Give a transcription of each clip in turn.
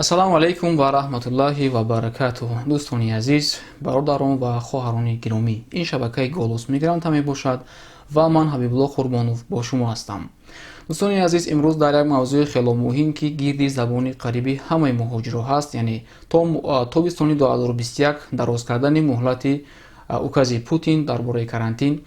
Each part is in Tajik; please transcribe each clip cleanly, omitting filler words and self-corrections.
Ассалому алайкум ва раҳматуллоҳи ва баракатуҳ. Дӯстони азиз, бародарон ва хоҳарони гиромӣ, ин шабакаи «Голос мигранта» мебошад ва ман, Ҳабибулло Қурбонов, бо шумо ҳастам. Дӯстони азиз, имрӯз дар як мавзӯи хело муҳим, ки гирди забони қариби ҳамаи муҳоҷиро ҳаст, яъне то тобистони 2021 дароз кардани муҳлати укази Путин дар бораи карантин,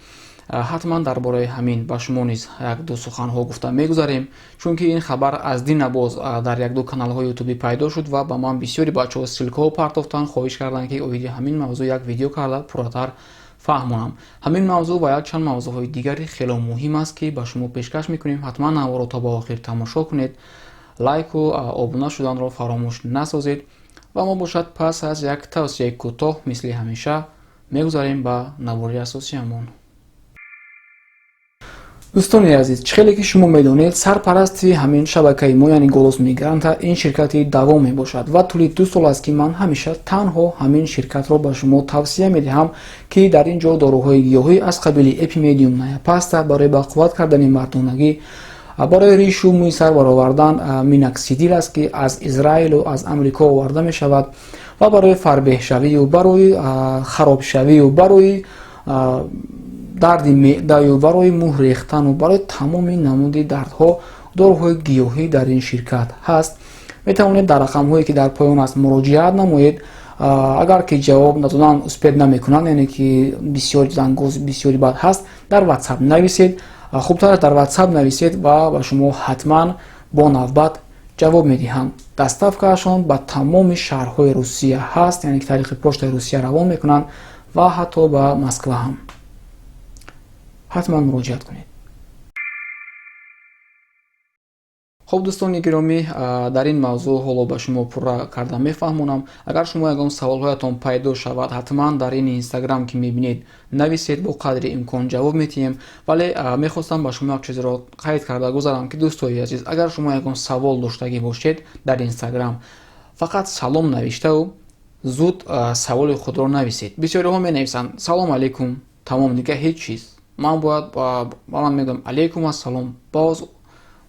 ҳатман дар бораи ҳамин ба шумо низ як-ду суханҳо гуфта мегузарем, чунки ин хабар аз дина боз дар як-ду каналҳои ютубӣ пайдо шуд ва ба ман бисёри бачаҳо ссылкаҳо партофтанд, хоҳиш карданд, ки оиди ҳамин мавзӯъ як видео карда пурратар фаҳмонам. Ҳамин мавзӯъ ва якчанд мавзӯъҳои дигари хело муҳим аст, ки ба шумо пешкаш мекунем. Ҳатман наворо то ба охир тамошо кунед, лайку обуна шуданро фаромӯш насозед ва мо бошад, пас аз як тавсияи кӯтоҳ, мисли ҳамеша, мегузарем ба навори асосиямон. Дӯстони азиз, чӣ хеле ки шумо медонед, сарпарасти ҳамин шабакаи мо, яъне «Голос мигранта», ин ширкати «Давом» мебошад ва тӯли 2 сол аст, ки ман ҳамеша танҳо ҳамин ширкатро ба шумо тавсия медиҳам, ки дар ин ҷо доруҳои гиёҳӣ аз қабили эпимедиум паста барои бақувват кардани мардонагӣ, барои ришу мӯи сар баровардан миноксидил аст, ки аз Израилу аз Амрико оварда мешавад, ва барои фарбеҳшавию барои харобшавию барои дарди меъдаю барои мӯҳ рехтану барои тамоми намуди дардҳо доруҳои гиёҳӣ дар ин ширкат ҳаст. Метавонед дар рақамҳое, ки дар поён аст, муроҷиат намоед. Агар ки ҷавоб надодан успеть намекунанд, яъне ки бисёри зангоз, бисёри бад ҳаст, дар WhatsApp нависед. Хубтар дар WhatsApp нависед ва ба шумо ҳатман бо навбат ҷавоб медиҳанд. Доставкаашон ба тамоми шаҳрҳои Русия ҳаст, яъне ки тариқи почтаи Русия равон мекунанд ва ҳатто ба Москва ҳам. Ҳатман муроҷиат кунед. Хуб, дӯстони гиромӣ, дар ин мавзӯъ ҳоло ба шумо пурра карда мефаҳмонам. Агар шумо ягон саволҳоятон пайдо шавад, ҳатман дар ин Инстаграм, ки мебинед, нависед, бо қадри имкон ҷавоб медиҳем. Вале мехостам ба шумо як чизро қайд карда гузарам, ки, дӯстои азиз, агар шумо ягон савол доштагӣ бошед, дар Инстаграм фақат салом навиштау зуд саволи худро нависед. Бисёриҳо менависанд «Салом алейкум», тамом, дигар ҳеҷ чиз. Ман бояд, ман мегӯям «Алейкум ассалом», боз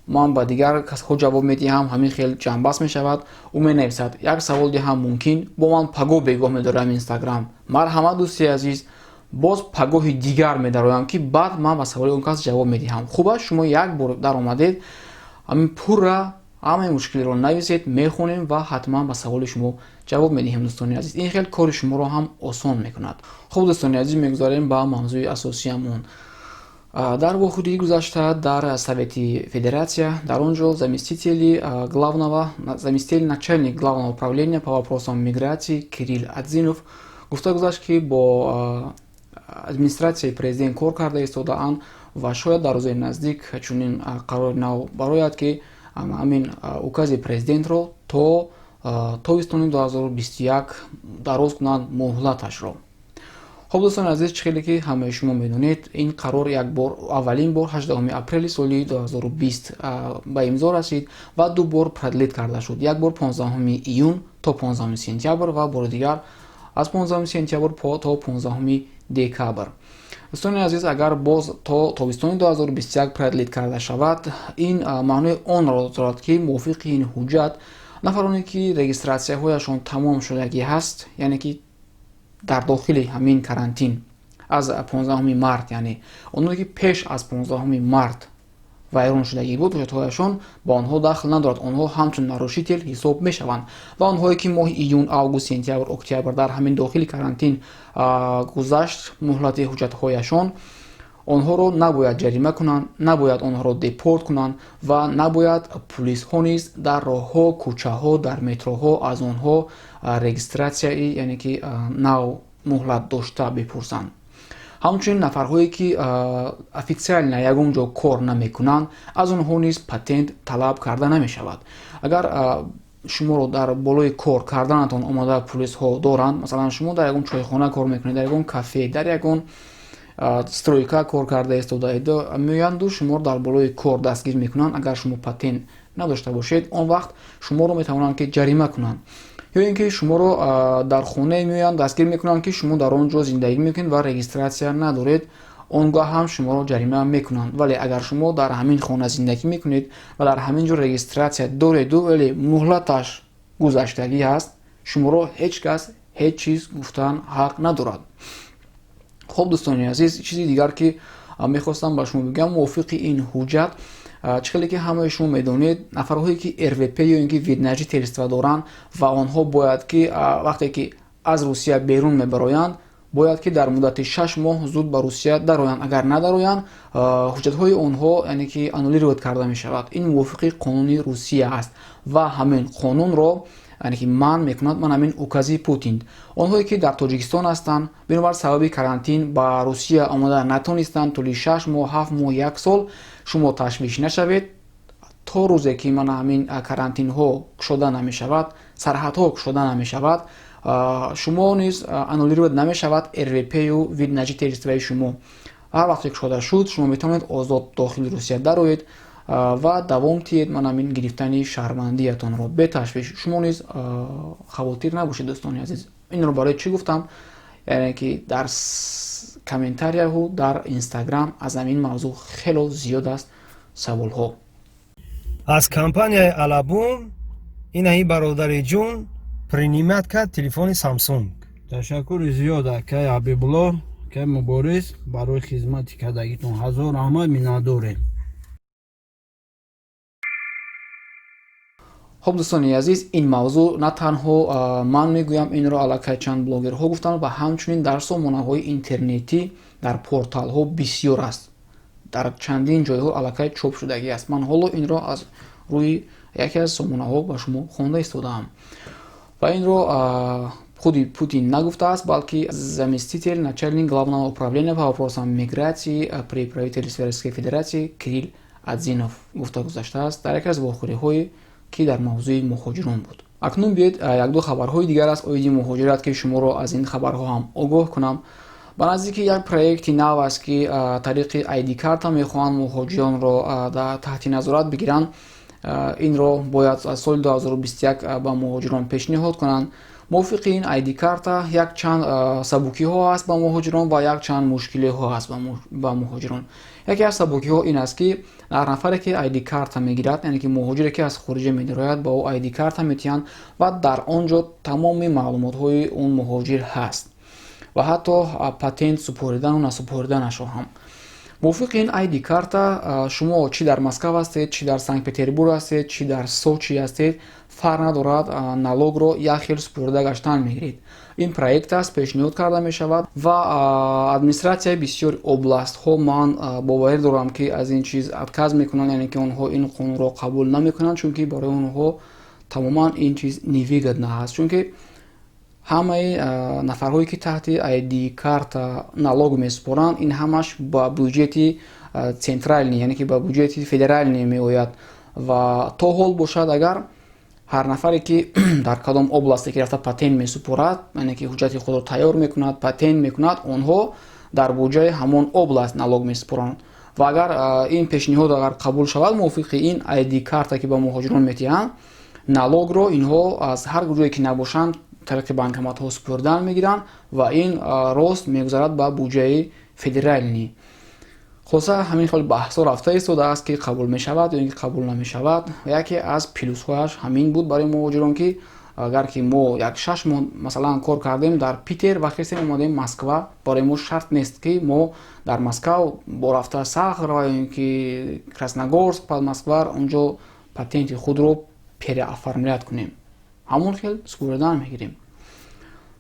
ман ба дигар касҳо ҷавоб медиҳам, ҳамин хел ҷамъбаст мешавад. Ӯ менависад «Як савол диҳам мумкин?», бо ман пагоҳ бегоҳ медорам Инстаграм. Марҳамат, дӯсти азиз, боз пагоҳи дигар медароям, ки баъд ман ба саволи он кас ҷавоб медиҳам. Хуб аст, шумо як бор даромадед, ҳамин пурра ҳамаи мушкилиро нависед, мехонем ва ҳатман ба саволи шумо ҷавоб медиҳем. Дӯстони азиз, ин хел кори шуморо ҳам осон мекунад. Хуб, дӯстони азиз, мегузарем ба мавзӯи асосиямон. Дар вохӯрии гузашта дар Совети Федератсия, дар он ҷо заместители главного, заместитель начальник главного управления по вопросам миграции Кирилл Адзинов гуфта гузашт, ки бо администратсияи президент кор карда истодаанд ва шояд дар рӯзои наздик чунин қарори нав барояд, ки ҳамин укази президентро то тобистони 2021 дароз кунанд муҳлаташро. Хуб, дӯстони азиз, чӣ хеле ки ҳамаи шумо медонед, ин қарор як бор, аввалин бор 18 апрели соли 2020 ба имзо расид ва ду бор продлить карда шуд: як бор 15 июн то 15 сентябр ва бори дигар аз 15 сентябр то 15 декабр. Дӯстони азиз, агар боз то тобистони 2021 продлить карда шавад, ин маънои онро дорад, ки мувофиқи ин ҳуҷҷат нафароне, ки регистратсияҳояшон тамом шудагӣ ҳаст, яъне ки дар дохили ҳамин карантин аз 15 март, яъне оное ки пеш аз 15 март вайрон шудагӣ буд ҳуҷҷатҳояшон, ба онҳо дахл надорад, онҳо ҳамчун нарушитель ҳисоб мешаванд ва онҳое, ки моҳи июн, август, сентябр, октябр дар ҳамин дохили карантин гузашт муҳлати ҳуҷҷатҳояшон, онҳоро набояд ҷарима кунанд, набояд онҳоро депорт кунанд ва набояд пулисҳо низ дар роҳҳо, кӯчаҳо, дар метроҳо аз онҳо регистратсияи, яъне ки нав муҳлат дошта бипурсанд. Ҳамчунин нафарҳое, ки официально ягон ҷо кор намекунанд, аз онҳо низ патент талаб карда намешавад. Агар шуморо дар болои кор карданатон омода пулисҳо доранд, масалан, шумо дар ягон чойхона кор мекунед, дар ягон кафе, дар ягон стройка кор карда истодаед, меоянду шуморо дар болои кор дастгир мекунанд, агар шумо патент надошта бошед, он вақт шуморо метавонанд, ки ҷарима кунанд. Ё ин ки шуморо дар хонае меоянд, дастгир мекунанд, ки шумо дар он ҷо зиндагӣ мекунед ва регистратсия надоред, он гоҳ ҳам шуморо ҷарима мекунанд. Вале агар шумо дар ҳамин хона зиндагӣ мекунед ва дар ҳамин ҷо регистратсия дореду, вале муҳлаташ Гузаштагӣ ҳаст, шуморо ҳеҷ кас ҳеҷ чиз гуфтан ҳақ надорад. Хуб, дӯстони азиз, чизи дигар, ки мехостам ба шумо бигӯям, мувофиқи ин ҳуҷҷат, чӣ хеле ки ҳамаи шумо медонед, нафарҳое ки РВП ё ин ки вид на жительство доранд ва онҳо бояд ки вақте ки аз Русия берун мебароянд, бояд ки дар муддати 6 моҳ зуд ба Русия дароянд. Агар надароянд, ҳуҷҷатҳои онҳо, яъне ки, аннулировать карда мешавад. Ин мувофиқи қонуни Русия аст ва ҳамин қонунро, яъне ки, манъ мекунад ман ҳамин укази Путин. Онҳое ки дар Тоҷикистон ҳастанд, бинобар сабаби карантин ба Русия омода натонистанд тӯли 6 моҳ, 7 моҳ, як сол, шумо ташвиш нашавед. То рӯзе ки ман ҳамин карантинҳо кушода намешавад, сарҳадҳо кушода намешавад, шумо низ аннулировать намешавад РВПю вид на жительствои шумо. Ҳар вақте кушода шуд, шумо метавонед озод дохили Русия дароед ва давом диҳед ман ҳамин гирифтани шаҳрвандиятонро беташвиш. Шумо низ хавотир набошед, дӯстони азиз. Инро барои чӣ гуфтам? Яъне ки дар комментарияҳу дар Инстаграм аз ҳамин мавзӯъ хело зиёд аст саволҳо. Аз компанияи Алабум инаи бародари ҷун принимать кард телефони Самсунг. Ташаккури зиёд, акай Ҳабибулло, акай Мубориз, барои хизмати кардагитон ҳазор раҳмат, миннатдорем. Хуб, дӯстони азиз, ин мавзӯъ на танҳо ман мегӯям, инро аллакай чанд блогерҳо гуфтанд ва ҳамчунин дар сомонаҳои интернетӣ, дар порталҳо бисёр аст, дар чандин ҷойҳо аллакай чоп шудагӣ аст. Ман ҳоло инро аз рӯи яке аз сомонаҳо ба шумо хонда истодаам ва инро худи Путин нагуфтааст, балки заместитель начальник главного управления по вопросам миграции при правительстве Российской Федерации Кирилл Адзинов гуфта гузаштааст дар яке аз вохӯриҳое, ки дар мавзӯи муҳоҷирон буд. Акнун биёед, якду хабарҳои дигар аст оиди муҳоҷират, ки шуморо аз ин хабарҳо ҳам огоҳ кунам. Ба наздики як проекти нав аст, ки тариқи ID карта мехоҳанд муҳоҷиронро таҳти назорат бигиранд. Инро бояд аз соли 2021 ба муҳоҷирон пешниҳод кунанд. Мувофиқи ин ID карта якчанд сабукиҳо ҳаст ба муҳоҷирон ва якчанд мушкилиҳо ҳаст ба муҳоҷирон. Яке аз сабукиҳо ин аст, ки ҳар нафаре ки ID карта мегирад, яъне ки муҳоҷире ки аз хориҷа медарояд, ба ӯ ID карта метиҳанд ва дар он ҷо тамоми маълумотҳои он муҳоҷир ҳаст ва ҳатто патент супоридану насупориданашро ҳам. Мувофиқи ин ID карта шумо чӣ дар Москав ҳастед, чӣ дар Санкт Петербург ҳастед, чӣ дар Сочи ҳастед, фарқ надорад, налогро як хел супорида гаштан мегиред. Ин проект аст, пешниҳод карда мешавад ва администратсияи бисёри областҳо, ман боварӣ дорам, ки аз ин чиз отказ мекунанд, яъне ки онҳо ин қонунро қабул намекунанд, чунки барои онҳо тамоман ин чиз невыгодно ҳаст, чунки ҳамаи нафарҳое ки таҳти ID карта налог месупоранд, ин ҳамаш ба бюҷети центральный, яъне ки ба бюҷети федеральный меояд. Ва то ҳол бошад, агар ҳар нафаре ки дар кадом областе ки рафта патент месупорад, яъне ки ҳуҷҷати худро тайёр мекунад, патент мекунад, онҳо дар буҷаи ҳамон област налог месупоранд. Ва агар ин пешниҳод агар қабул шавад, мувофиқи ин ID карта, ки ба муҳоҷирон метиҳанд, налогро инҳо аз ҳар ҷое ки набошанд, тариқи банкоматҳо супоридан мегиранд ва ин рост мегузарад ба буҷаи федеральный. Хулоса, ҳамин хел баҳсҳо рафта истодааст, ки қабул мешавад ё ин ки қабул намешавад. Яке аз плюсҳояш ҳамин буд барои муҳоҷирон, ки агар ки мо як 6 моҳ, масалан, кор кардем дар Питер ва хестем омадем Москва, барои мо шарт нест, ки мо дар Москав бо рафта Сахарова ё ин ки Красногорск под Москва онҷо патенти худро переоформлять кунем, ҳамон хел супоридан мегирем.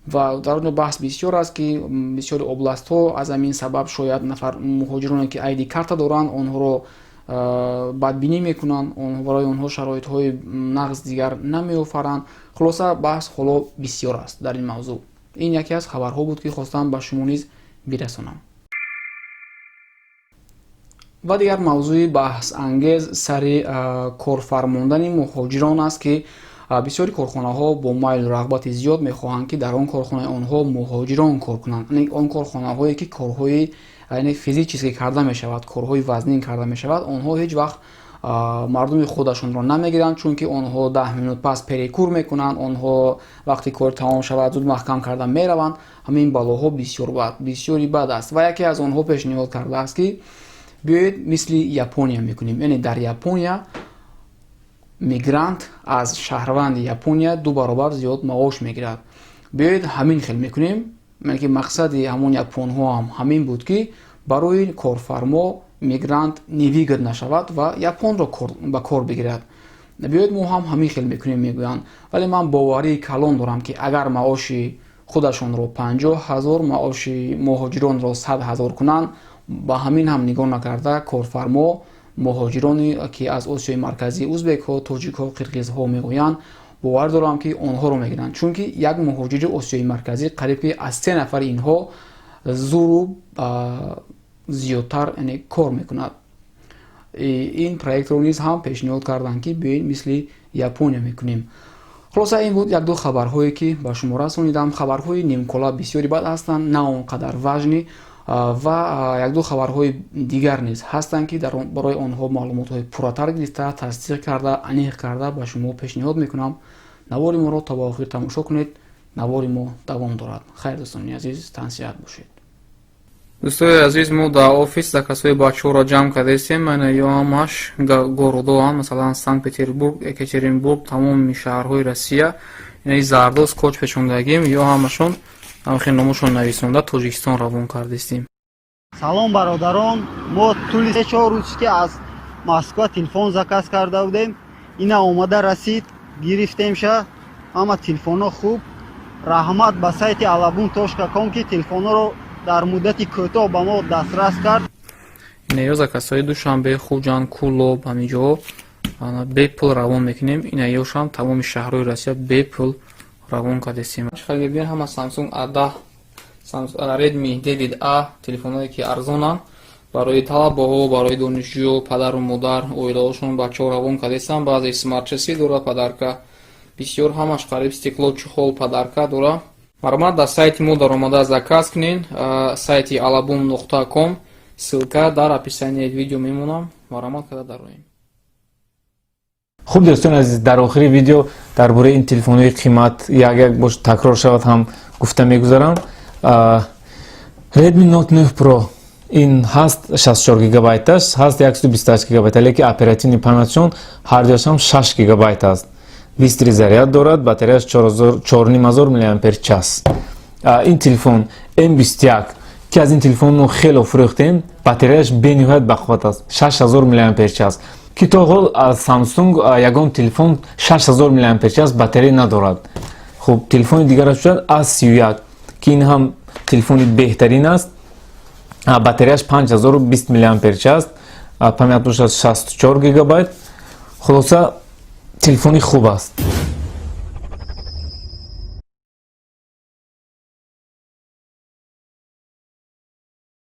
Ва дар он ҷо баҳс бисёр аст, ки бисёри областҳо аз ҳамин сабаб шояд нафар муҳоҷироне ки ID карта доранд, онҳоро бадбинӣ мекунанд, барои онҳо шароитҳои нағз дигар намеофаранд. Хулоса, баҳс ҳоло бисёр аст дар ин мавзӯъ. Ин яке аз хабарҳо буд, ки хостам ба шумо низ бирасонам. Ва дигар мавзӯи баҳсангез сари корфармондани муҳоҷирон аст, ки бисёри корхонаҳо бо майлу рағбати зиёд мехоҳанд, ки дар он корхонаи онҳо муҳоҷирон кор кунанд. Он корхонаҳое ки корҳои, яъне, физически карда мешавад, корҳои вазнин карда мешавад, онҳо ҳеҷ вақт мардуми худашонро намегиранд, чунки онҳо 10 минут пас перекур мекунанд, онҳо вақти кор тамом шавад, зуд маҳкам карда мераванд. Ҳамин балоҳо бисёр бад, бисёри бад аст. Ва яке аз онҳо пешниҳод кардааст, ки биёед, мисли Япония мекунем, яъне дар Япония Мигрант аз шаҳрванди Япония ду баробар зиёд маош мегирад. Биёед, ҳамин хел мекунем. Ки мақсади ҳамон японҳо ҳам ҳамин буд, ки барои корфармо мигрант невыгодно нашавад ва японро ба кор бигирад. Биёед, мо ҳам ҳамин хел мекунем, мегӯянд. Вале ман боварии калон дорам, ки агар маоши худашонро 50 000, маоши муҳоҷиронро 100 000 кунанд, ба ҳамин ҳам нигоҳ накарда, корфармо муҳоҷироне ки аз Осиёи Марказӣ, узбекҳо, тоҷикҳо, қирғизҳо меоянд, бовар дорам, ки онҳоро мегиранд, чунки як муҳоҷири Осиёи Марказӣ қариб ки аз се нафари инҳо зуру зиёдтар кор мекунад. Ин проектро низ ҳам пешниҳод карданд, ки биёед, мисли Япония мекунем. Хулоса, ин буд якду хабарҳое, ки ба шумо расонидам. Хабарҳои нимкола бисёри бад ҳастанд, на он қадар важный, ва якду хабарҳои дигар низ ҳастанд, ки барои онҳо маълумотҳои пурратар гирифта, тасдиқ карда, аниқ карда ба шумо пешниҳод мекунам. Навори моро то ба охир тамошо кунед, навори мо давом дорад. Хайр, дӯстони азиз, тансиҳат бошед. Дӯстои азиз, мо дар офис заказҳои бачаҳоро ҷамъ кардастем. Мана, ё ҳамаш городоам, масалан, Санкт Петербург, Екатеринбург, тамоми шаҳрҳои Россия. Инаи зардо скотч печондагим, ё ҳамашон ҳамхел номошон нависонда, Тоҷикистон равон кардастем. Салом, бародарон! Мо тӯли 3-4 рӯз, ки аз Москва телефон заказ карда будем, ина омада расид, гирифтемша. Ҳама телефонҳо хуб. Раҳмат ба сайти alabum.com, ки телефонҳоро дар муддати кӯтоҳ ба мо дастрас кард. Инаё заказҳои Душанбе, Хуҷанд, Кӯлоб, ҳаминҷо бепул равон мекунем. Инаёшам тамоми шаҳрҳои Россия бепул равон кардастем. Чӣ мебинед, ҳама Samsung A10, Redmi 9A, телефонҳое ки арзонанд барои талабаҳо, барои донишҷӯ, падару модар, оилаҳошон, бачаҳо равон кардастам. Баъзе смарт-часы дора, подарка бисёр, ҳамаш қариб стекло, чехол, подарка дора. Марҳамат, дар сайти мо даромада заказ кунед. Сайти alabum.com, ссылка дар описании видео мемонам. Марҳамат карда дароем. Хуб, дӯстони азиз, дар охири видео дар бораи ин телефонҳои қимат як як бош такрор шавад ҳам гуфта мегузарам. Redmi Note 9 Pro ин ҳаст 64 гигабайташ, ҳаст 128 гигабайт, леки оперативный памятшон ҳардуяшам 6 гигабайт аст. Быстрый заряд дорад, батареяш 4500 миллиампер час. Ин телефон M21, ки аз ин телефон мо хело фурӯхтем, батареяш бениҳоят бақувват аст, 6000 миллиампер час, ки то ҳол аз Samsung ягон телефон 6000 миллиампер час батарея надорад. Хуб, телефони дигараш шояд A31, ки ин ҳам телефони беҳтарин аст, батареяш 5020 миллиампер час, память бошад 64 гигабайт. Хулоса, телефони хуб аст.